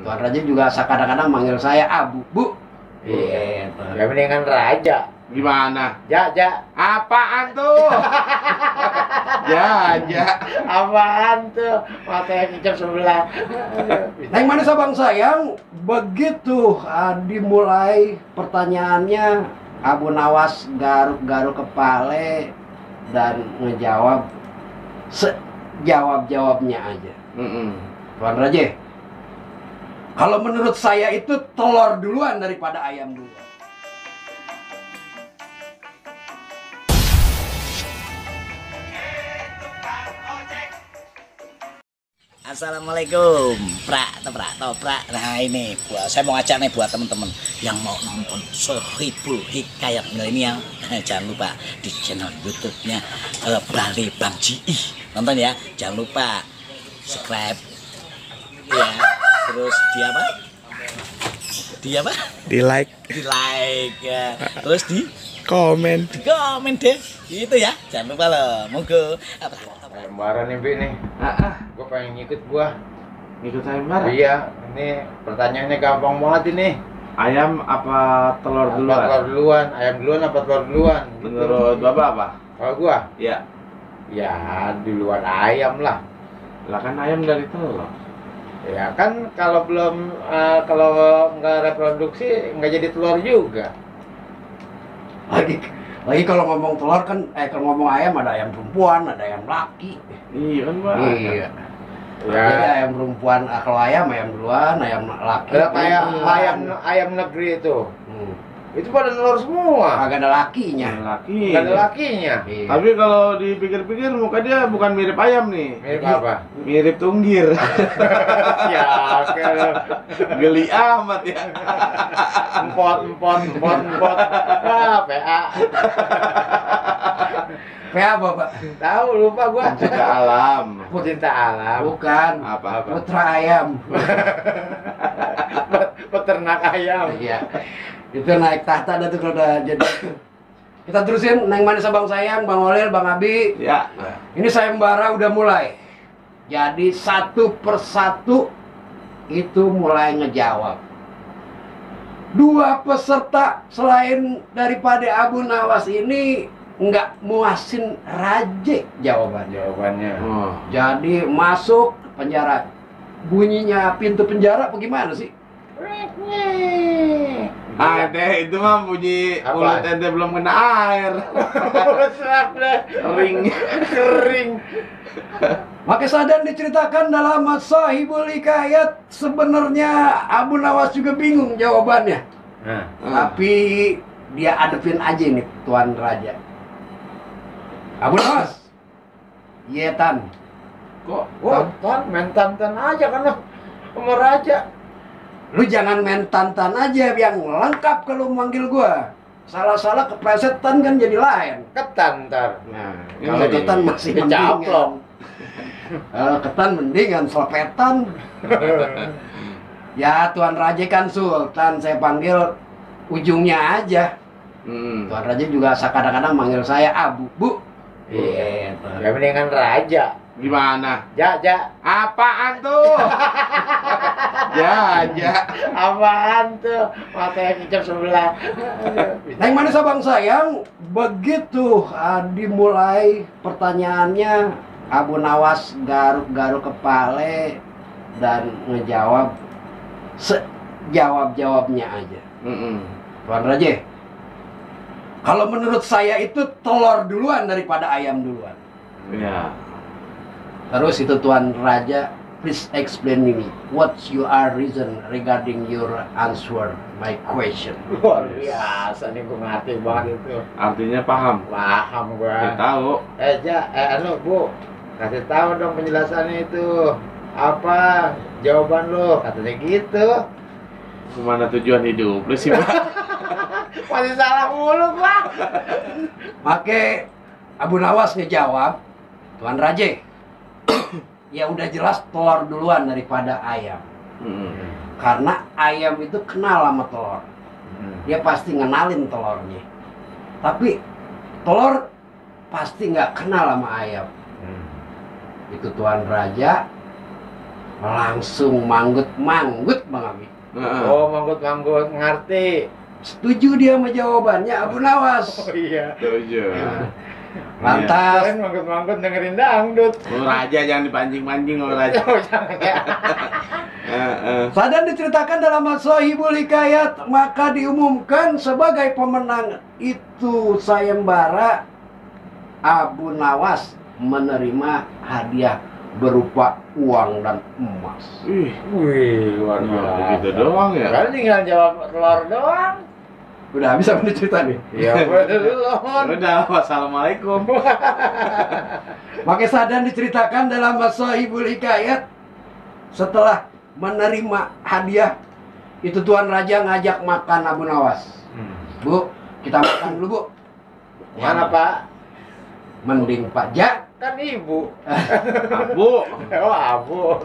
Tuan Raja juga kadang-kadang manggil saya Abu, Bu. Iya. Ya mendingan Raja. Gimana? Ja. Apaan tuh? Ja. Apaan tuh? Matanya kicap sebelah. Neng manis abang sayang, begitu dimulai pertanyaannya, Abu Nawas garuk-garuk kepala dan ngejawab sejawab-jawabnya aja. Tuan Raja, kalau menurut saya itu telur duluan daripada ayam duluan. Assalamualaikum, toprak. Nah ini saya mau ngajak nih buat teman-teman yang mau nonton Sohibul Hikayat Milenial. Jangan lupa di channel YouTube-nya Bali Bang Ji. Nonton ya, jangan lupa subscribe ya, terus di apa? Di like ya, terus di komen deh, gitu ya. Jangan lupa loh, monggo. Sayembara nih, Bi nih. Gue pengen ngikut gua. Ngikut sayembara? Iya, ini pertanyaannya gampang banget ini. Ayam apa telur duluan? Apa telur duluan? Ayam duluan apa telur duluan? Menurut Bapak apa? Kalau gua? Iya. Ya, duluan ayam lah. Lah kan ayam dari telur. Ya kan kalau belum kalau nggak reproduksi nggak jadi telur juga. Lagi kalau ngomong telur kan, kalau ngomong ayam ada ayam perempuan, ada ayam laki. Iya kan, Pak? Iya. Ya. Jadi ayam perempuan, kalau ayam duluan, ayam laki. Ada kayak ayam negeri itu. Itu pada telur semua. Agak ada lakinya. Laki. Nggak ada lakinya. Iya. Tapi kalau dipikir-pikir muka dia bukan mirip ayam nih. Mirip apa? Mirip tunggir. Ya, Geli amat ya. empot. Ah, PA. PA apa, Pak? Tahu lupa gua. Cinta alam. Pecinta alam. Bukan. Apa? Putra ayam. Peternak ayam. Iya. Itu naik tahta dah tuh kalau udah jadi. Kita terusin, Neng Manis Abang Sayang, Bang Olil, Bang Abi. Ya. Ini sayembara udah mulai. Jadi satu persatu itu mulai ngejawab. Dua peserta selain daripada Abu Nawas ini nggak muasin Raja jawabannya. Oh. Jadi masuk penjara. Bunyinya pintu penjara apa gimana sih? Ada itu mah bunyi Apa? mulut ente belum kena air. Kering. Maka Sadan diceritakan dalam Sohibul Hikayat, sebenarnya Abu Nawas juga bingung jawabannya. Nah, Tapi dia adepin aja nih Tuan Raja. Abu Nawas, iya Tan. Kok? Tan, main tantan aja kan lo sama Raja. Lu jangan main tantan aja yang lengkap kalau manggil gua. Salah-salah keplesetan kan jadi lain. Ketan ntar. Nah, Ini kalau jadi ketan masih dicaplok. mendingan. Kalau ketan mendingan, selepetan. Ya Tuan Raja kan Sultan, saya panggil ujungnya aja. Tuan Raja juga kadang-kadang manggil saya Abu, Bu. Iya. Ya mendingan Raja. Gimana? Ja. Apaan tuh? Ja. Apaan tuh? Matanya kicap sebelah. Neng Manis Abang Sayang, begitu dimulai pertanyaannya, Abu Nawas garuk-garuk kepala dan ngejawab sejawab-jawabnya aja. Tuan Raja, kalau menurut saya itu telur duluan daripada ayam duluan. Ya. Terus itu Tuan Raja, please explain me what's your reason regarding your answer my question. Luar biasa nih, gue ngerti banget itu. Artinya paham. Paham Ya, gua. tahu. Bu, kasih tahu dong penjelasannya itu. Apa jawaban lo? Katanya gitu. Kemana tujuan hidup lu sih, Pak? Masih salah mulu gua. Make Abu Nawas ngejawab, Tuan Raja, ya udah jelas telur duluan daripada ayam. Karena ayam itu kenal sama telur. Dia pasti ngenalin telurnya. Tapi telur pasti nggak kenal sama ayam. Itu Tuan Raja langsung manggut-manggut Bang Abi. Oh, manggut-manggut, ngerti. Setuju dia sama jawabannya Abu Nawas. Oh iya. Setuju. Lantas Kalian manggut-manggut dengerin dangdut. Oh, raja jangan dipancing-pancing oh raja. Oh, jangan ya. Sadan diceritakan dalam As-Sohibul Hikayat, maka diumumkan sebagai pemenang itu sayembara. Abu Nawas menerima hadiah berupa uang dan emas. Ih, Wih, luar nah, biasa. gitu doang ya. Kalian tinggal jawab telur doang. Udah habis apa nih cerita nih? Iya, belum. Udah, wassalamualaikum. Maka Sadan diceritakan dalam As-Sohibul Hikayat, setelah menerima hadiah itu Tuan Raja ngajak makan Abu Nawas. Bu, kita makan dulu Bu. Mana Pak? Mending Pak Jak. Kan ibu. Abu. Oh, abu.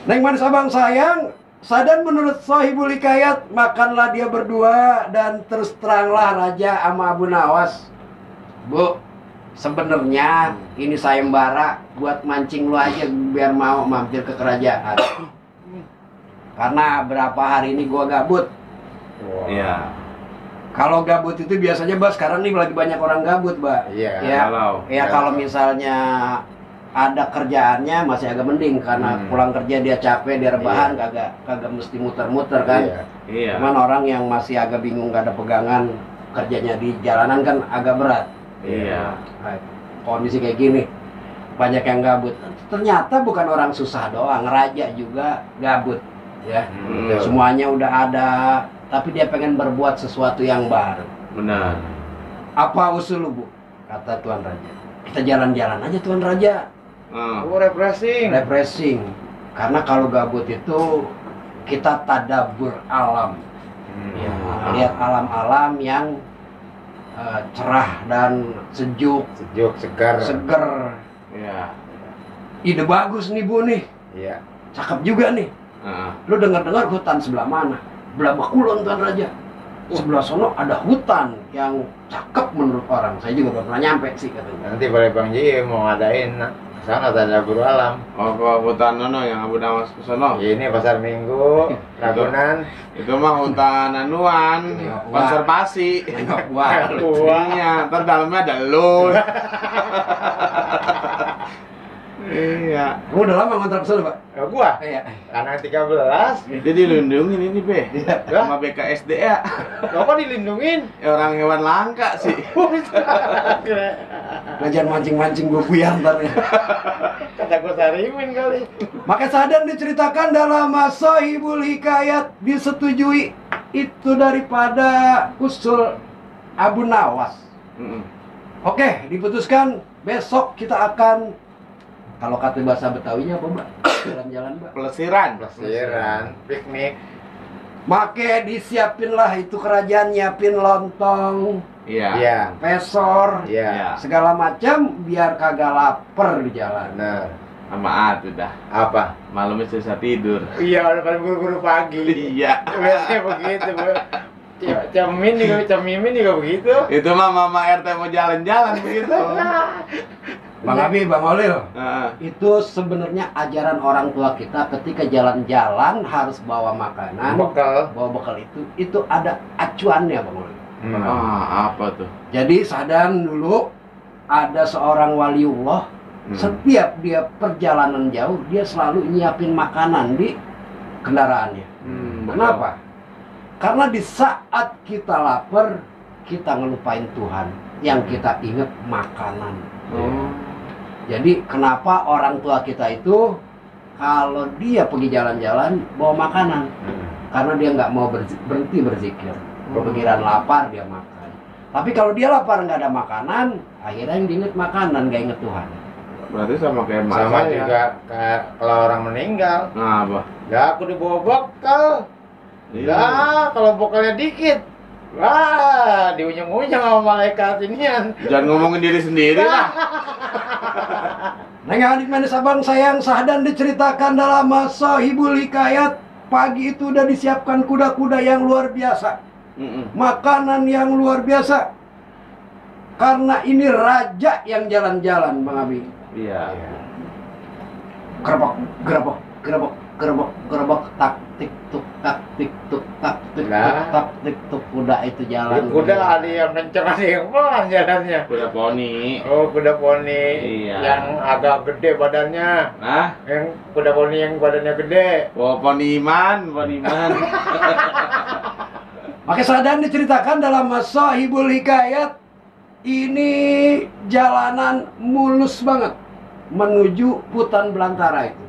Neng manis abang sayang, Sadan menurut Sohibul Hikayat, makanlah dia berdua dan terus teranglah Raja sama Abu Nawas. Bu, sebenarnya ini sayembara buat mancing lu aja biar mau mampir ke kerajaan. Karena berapa hari ini gua gabut. Iya. Kalau gabut itu biasanya Mbak, sekarang nih lagi banyak orang gabut Mbak. Iya. Ya, Kalau kalau misalnya ada kerjaannya masih agak mending karena pulang kerja dia capek, dia rebahan, kagak mesti muter-muter kan. Iya. iya. Cuman orang yang masih agak bingung, gak ada pegangan, kerjanya di jalanan kan agak berat. Iya. Nah, kondisi kayak gini banyak yang gabut. Ternyata bukan orang susah doang, raja juga gabut ya. Hmm. Semuanya udah ada, tapi dia pengen berbuat sesuatu yang baru. Benar. Apa usul lu, Bu? Kata Tuan Raja. Kita jalan-jalan aja Tuan Raja. Aku refreshing. Refreshing. Karena kalau gabut itu kita tadabbur alam. Ya, lihat alam-alam yang cerah dan sejuk, Sejuk, segar. seger. Iya. Ide bagus nih Bu nih. Iya. Cakep juga nih. Lu dengar-dengar hutan sebelah mana? Belah Bakulon Tuan Raja. Sebelah sono ada hutan yang cakep menurut orang. Saya juga belum pernah nyampe sih katanya. Nanti boleh Bang Ji mau ngadain sana tanda guru alam. Oh, ke hutan nono yang Abu Nawas ke sono. Ini pasar Minggu, Ragunan. Itu mah hutan anuan, Wah. konservasi. Wah, Iya, ntar dalamnya ada lu. Iya. kamu udah lama ngontrak kesana, Pak? Gua Iya. anak 13. Dia dilindungin ini, Be. Iya. Sama BKSD ya. Kok dilindungin? Orang hewan langka sih. Ngajar mancing-mancing gue buyar ntar ya. Kata gua Sarimin kali. Maka Sadan diceritakan dalam Sohibul Hikayat, disetujui itu daripada usul Abu Nawas. Oke, diputuskan besok kita akan, kalau kata bahasa Betawinya apa Mbak? Jalan-jalan Mbak. Pelesiran. Plesiran, piknik. Make disiapinlah itu kerajaan, nyiapin lontong, Iya. Iya. pesor, Iya. segala macam biar kagak lapar di jalan. Nah, Sama udah. apa? Malamnya susah tidur. Iya, udah paling buru-buru pagi. Iya. Biasanya begitu, Bu. Cemimin juga begitu. Itu mah mama RT mau jalan-jalan begitu. Bang Abi, Bang Olil, Heeh. itu sebenarnya ajaran orang tua kita ketika jalan-jalan harus bawa makanan, Bekal. bawa bekal itu ada acuannya Bang Olil. Apa tuh? Jadi Sadan dulu ada seorang waliullah, setiap dia perjalanan jauh dia selalu nyiapin makanan di kendaraannya. Kenapa? Karena di saat kita lapar, kita ngelupain Tuhan, yang kita ingat makanan. Jadi kenapa orang tua kita itu kalau dia pergi jalan-jalan bawa makanan? Karena dia nggak mau berhenti berzikir. Kepikiran lapar dia makan. Tapi kalau dia lapar nggak ada makanan, akhirnya yang diingat makanan, nggak inget Tuhan. Berarti sama kayak Mas Sama saya. juga kayak kalau orang meninggal. Nah, apa? Ya aku dibawa bekal. Iya. Lah, kalau bekalnya dikit. Wah, diunyeng-unyeng sama malaikat inian. Jangan ngomongin diri sendiri lah. Neng adik manis abang sayang, Sadan diceritakan dalam Sohibul Hikayat, pagi itu udah disiapkan kuda-kuda yang luar biasa, makanan yang luar biasa. Karena ini raja yang jalan-jalan, Bang Abi. Iya. Gerbek, gerbek, gerbek, gerbek, gerbek, tak tik tuk tak tik tuk tak tik tuk Lah. tak tik tuk. Kuda itu jalan. Kuda ada yang kenceng, ada yang pelan jalannya. Kuda poni. Oh, kuda poni. Iya. Yang agak gede badannya. Nah, Yang kuda poni yang badannya gede. oh poniman, poniman. Maka Sahdan diceritakan dalam Shahibul Hikayat, ini jalanan mulus banget menuju hutan belantara itu.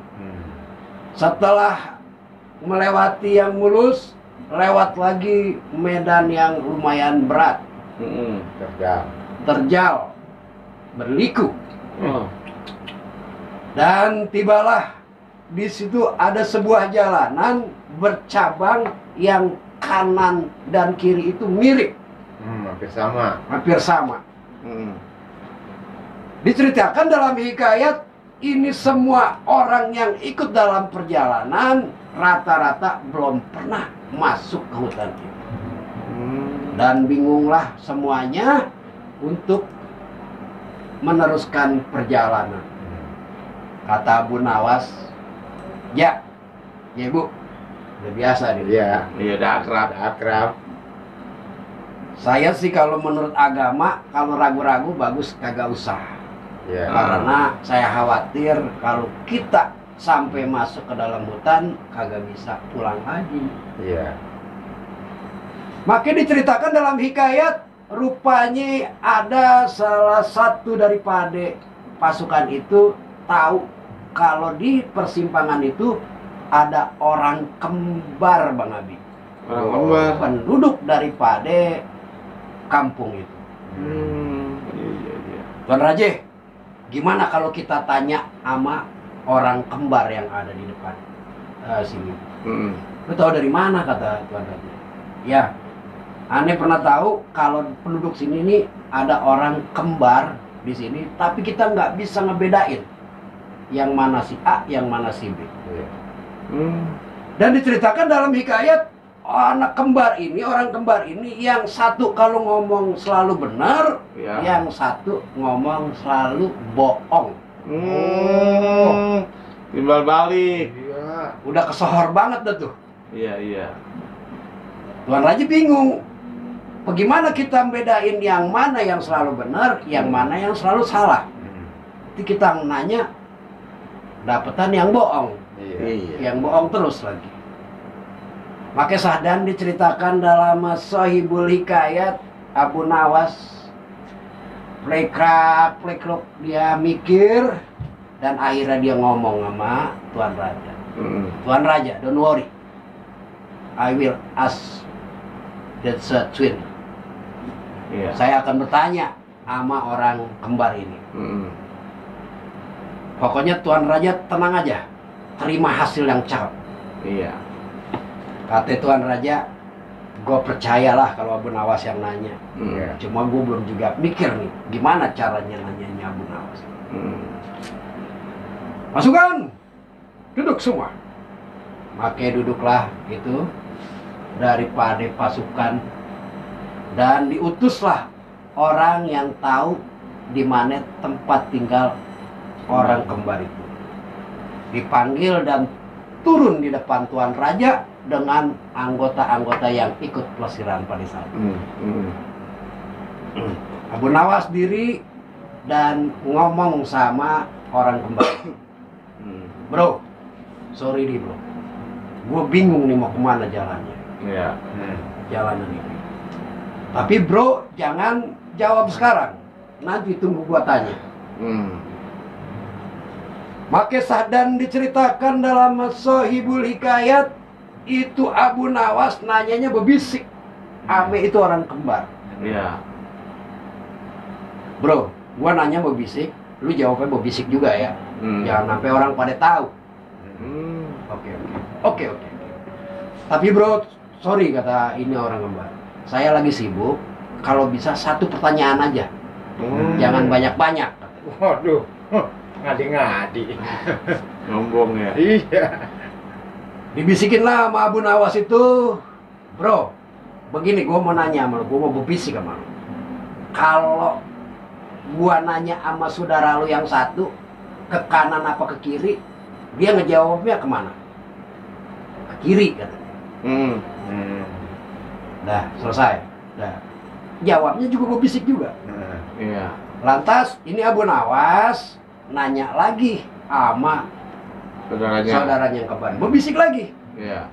Setelah melewati yang mulus, lewat lagi medan yang lumayan berat, Terjal. terjal, berliku. Oh. Dan tibalah di situ ada sebuah jalanan bercabang yang kanan dan kiri itu mirip, Hampir sama. hampir sama. Hmm. Diceritakan dalam hikayat, ini semua orang yang ikut dalam perjalanan rata-rata belum pernah masuk ke hutan itu. Dan bingunglah semuanya untuk meneruskan perjalanan. Kata Abu Nawas, ya Bu, udah biasa nih. Iya. Iya, udah akrab. Akrab. Saya sih kalau menurut agama, kalau ragu-ragu bagus kagak usah. Iya. Karena saya khawatir kalau kita sampai masuk ke dalam hutan kagak bisa pulang lagi. Iya. Maka diceritakan dalam hikayat, rupanya ada salah satu daripada pasukan itu tahu kalau di persimpangan itu ada orang kembar, Bang Abi. Orang kembar. Penduduk daripada kampung itu. Iya, iya. Tuan Raja, gimana kalau kita tanya sama orang kembar yang ada di depan sini? Lu tahu dari mana, kata Tuan Raja? Ya, aneh pernah tahu kalau penduduk sini nih ada orang kembar di sini, tapi kita nggak bisa ngebedain yang mana si A, yang mana si B. Iya. Dan diceritakan dalam hikayat, anak kembar ini, orang kembar ini, yang satu kalau ngomong selalu benar, Ya. yang satu ngomong selalu bohong. Timbal balik. Iya. Udah kesohor banget dah tuh. Iya, iya. Tuan Raja bingung. Bagaimana kita bedain yang mana yang selalu benar, yang mana yang selalu salah? Jadi kita nanya, dapetan yang bohong. Iya. Yang bohong terus lagi. Maka Sahdan diceritakan dalam Shahibul Hikayat, Abu Nawas plekrok dia mikir, dan akhirnya dia ngomong sama Tuan Raja. Tuan Raja, don't worry, I will ask that twin. Iya. Saya akan bertanya sama orang kembar ini. Pokoknya Tuan Raja tenang aja, terima hasil yang cakep. Iya. Kata Tuan Raja, gue percayalah kalau Abu Nawas yang nanya. Iya. Cuma gue belum juga mikir nih, gimana caranya nanyanya Abu Nawas. Pasukan, duduk semua. Maka duduklah itu daripada pasukan, dan diutuslah orang yang tahu di mana tempat tinggal orang kembar itu. Dipanggil dan turun di depan Tuan Raja dengan anggota-anggota yang ikut pelesiran pada saat itu. Abu Nawas diri dan ngomong sama orang kembar. Bro, sorry nih bro, gue bingung nih mau kemana jalannya. Iya. Jalanan ini. Tapi bro, jangan jawab sekarang, nanti tunggu gua tanya. Maka Sahdan diceritakan dalam Shahibul Hikayat, itu Abu Nawas nanyanya bebisik ame itu orang kembar. Iya. Bro, gua nanya bebisik, lu jawabnya bebisik juga ya. Jangan sampai orang pada tahu. Oke. Tapi bro, sorry, kata ini orang kembar, saya lagi sibuk, kalau bisa satu pertanyaan aja, jangan banyak-banyak. Waduh, ngadi-ngadi. Ngomong ya. Iya. Dibisikin lah sama Abu Nawas itu, bro, begini, gua mau nanya sama lu, gua mau berbisik sama lu. Kalau gua nanya sama saudara lu yang satu, ke kanan apa ke kiri, Dia ngejawabnya kemana? Ke kiri katanya. Dah, selesai. Dah. Jawabnya juga berbisik juga. Iya. Lantas ini Abu Nawas nanya lagi sama saudaranya yang kembar. Berbisik lagi. Iya.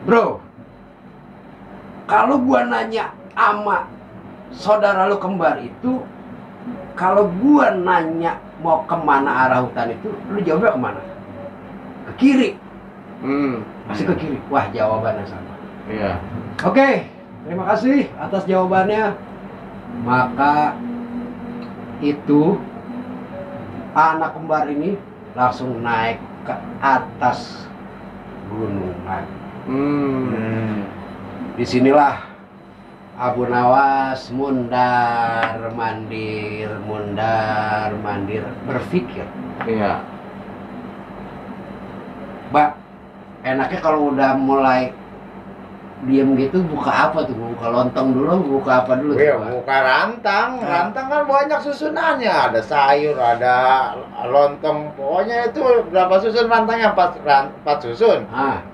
Bro, kalau gua nanya sama saudara lu kembar itu, kalau gua nanya mau kemana arah hutan itu, lu jawabnya kemana? Ke kiri. Masih ke kiri. Wah, jawabannya sama. Iya. Oke, terima kasih atas jawabannya. Maka itu anak kembar ini langsung naik ke atas gunungan. Disinilah Abu Nawas mundar mandir berpikir. Iya. Mbak, enaknya kalau udah mulai diem gitu buka apa tuh? Buka lontong dulu, buka apa dulu? Iya, buka rantang. Rantang kan banyak susunannya. Ada sayur, ada lontong. Pokoknya itu berapa susun rantangnya? 4 susun.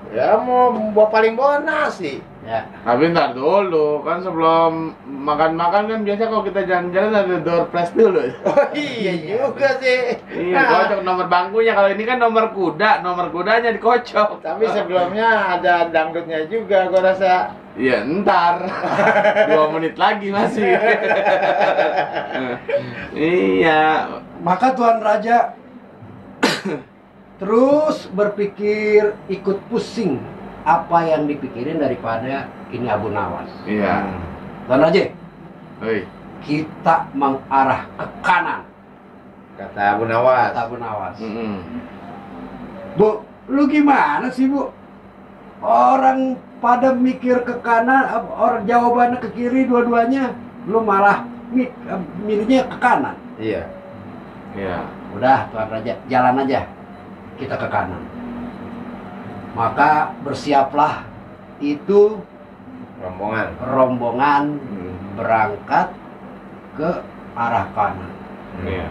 Ya mau paling bawah nasi. Ya. Tapi ntar dulu, kan sebelum makan-makan kan biasa kalau kita jalan-jalan ada door prize dulu. Oh iya juga sih. Iya, kocok nomor bangkunya. Kalau ini kan nomor kudanya dikocok. Tapi sebelumnya ada dangdutnya juga, gua rasa. Iya, ntar 2 menit lagi masih. Iya. Maka Tuan Raja terus berpikir, ikut pusing apa yang dipikirin daripada ini Abu Nawas. Iya. Tuan Raja, Oi. kita mengarah ke kanan. Kata Abu Nawas. Kata Abu Nawas. Bu, lu gimana sih, Bu? Orang pada mikir ke kanan, orang jawabannya ke kiri dua-duanya, lu malah milihnya ke kanan. Iya. Iya. Udah, Tuan Raja, jalan aja. Kita ke kanan. Maka bersiaplah itu rombongan berangkat ke arah kanan. Iya.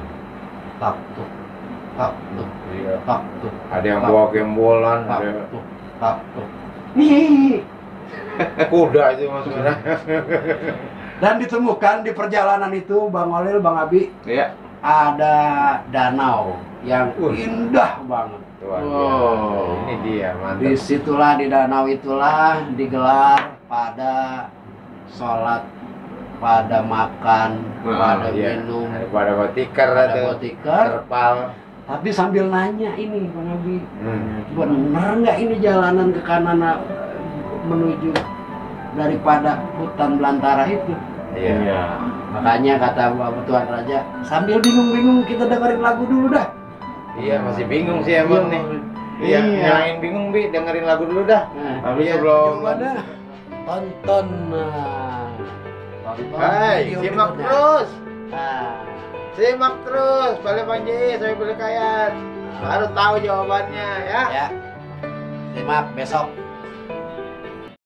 Tak tuk, tak tuk, Iya. tak tuk. Ada yang bawa gembolan, Tak ada tuk, tak tuk. Nih. kuda itu maksudnya. Dan ditemukan di perjalanan itu, Bang Olil, Bang Abi, Iya. ada danau yang indah banget. Tuan, Wow. ini dia mantap. Disitulah, di danau itulah digelar pada sholat, pada makan, pada Iya. minum, Pada bawa tikar pada tuh. bawa tikar. Terpal. Tapi sambil nanya ini, Bang Abi, bener nggak ini jalanan ke kanan menuju daripada hutan belantara itu? Iya. Makanya kata Tuan Raja, sambil bingung-bingung kita dengerin lagu dulu dah. Iya, masih bingung sih emang nih. Iya, nyalain bingung Bi, dengerin lagu dulu dah. Nah, Tapi Iya, sebelum jawabannya tonton. Tonton Hai, video simak berikutnya. terus. Nah, Simak terus, Bale Panji, saya Bale Kayat. Baru tahu jawabannya ya. ya. Simak besok.